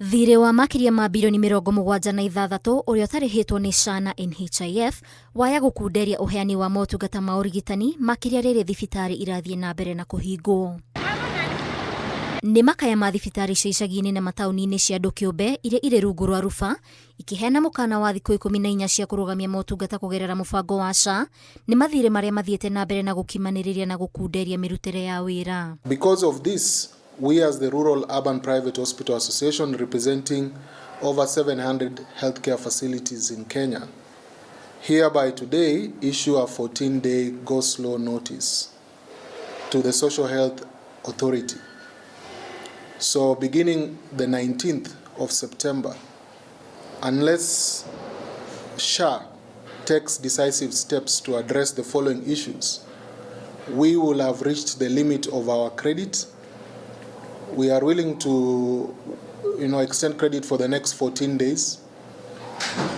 Thirĩ wa makĩria ma birioni 76 ũrĩa ũtarĩhĩtwo nĩ SHA na NHIF waya gũkunderia ũheani wa motungata ma ũrigitani makĩria rĩrĩ thibitarĩ irathiĩ na mbere na kũhingwo. Nĩ makaya ma thibitarĩ cia icagi-inĩ na mataũni-inĩ cia andũ kĩũmbe iria irĩ rungu rwa Rufa ikĩheana mũkana wa thikũ 14 cia kũrũgamia motungata kũgerera mũbango wa SHA nĩ mathirĩ marĩa mathiĩte na mbere na gũkimanĩrĩria na gũkunderia mĩrutĩre ya wĩra. Because of this, we as the Rural Urban Private Hospital Association representing over 700 healthcare facilities in Kenya, hereby today issue a 14-day go slow notice to the Social Health Authority. So beginning the 19th of September, unless SHA takes decisive steps to address the following issues, we will have reached the limit of our credit. We are willing to extend credit for the next 14 days,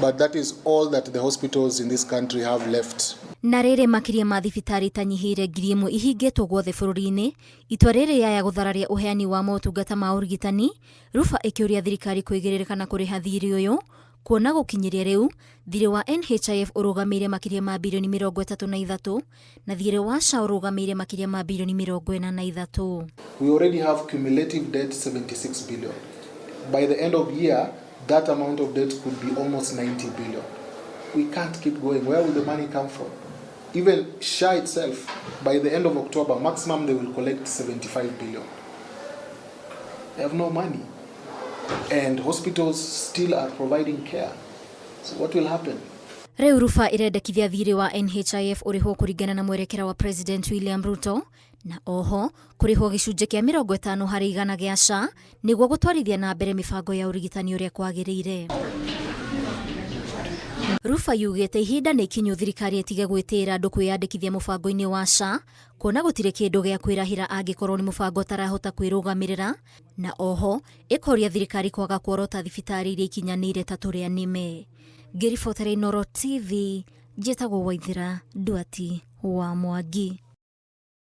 but that is all that the hospitals in this country have left. Na rĩrĩ makĩria ma thibitarĩ itanyihĩire 1,000 ihingĩtwo guothe bũrũri-inĩ, itua rĩrĩ yaya gũthararia ũheani wa motungata ma ũrigitani, Rufa ĩkĩũria thirikari kwĩgĩrĩrĩka na kũrĩha thirĩ ũyũ, kuona gũkinyĩria rĩu thirĩ wa NHIF ũrũgamĩire makĩria ma birioni 33 na thirĩ wa SHA ũrũgamĩire makĩria ma birioni 43. We already have cumulative debt 76 billion. By the end of year, that amount of debt could be almost 90 billion. We can't keep going. Where will the money come from? Even SHA itself, by the end of October, maximum they will collect 75 billion. They have no money. And hospitals still are providing care. So what will happen? Rĩu Rufa ĩrendekithia thirĩ wa NHIF ũrĩhwo kũringana na mwerekera wa President William Ruto na oho kũrĩhwo gĩcunjĩ kĩa 50% gĩa SHA nĩguo gũtwarithia na mbere mĩbango ya ũrigitani ũrĩa kwagĩrĩire. Rufa yugĩte ihinda nĩ ikinyu thirikari ĩtige gwĩtĩĩra andũ kwĩyandĩkithia mũbango-inĩ wa SHA, kuona gũtirĩ kĩndũ gĩa kwĩrahĩra angĩkorwo nĩ mũbango ũtarahota kwĩrũgamĩrĩra, na oho ĩkoria thirikari kwaga kuorota thibitarĩ iria ikinyanĩire ta tũrĩa nĩme. Ngĩribotera Inooro TV, njĩtagwo Waithĩra Nduati wa Mwangi.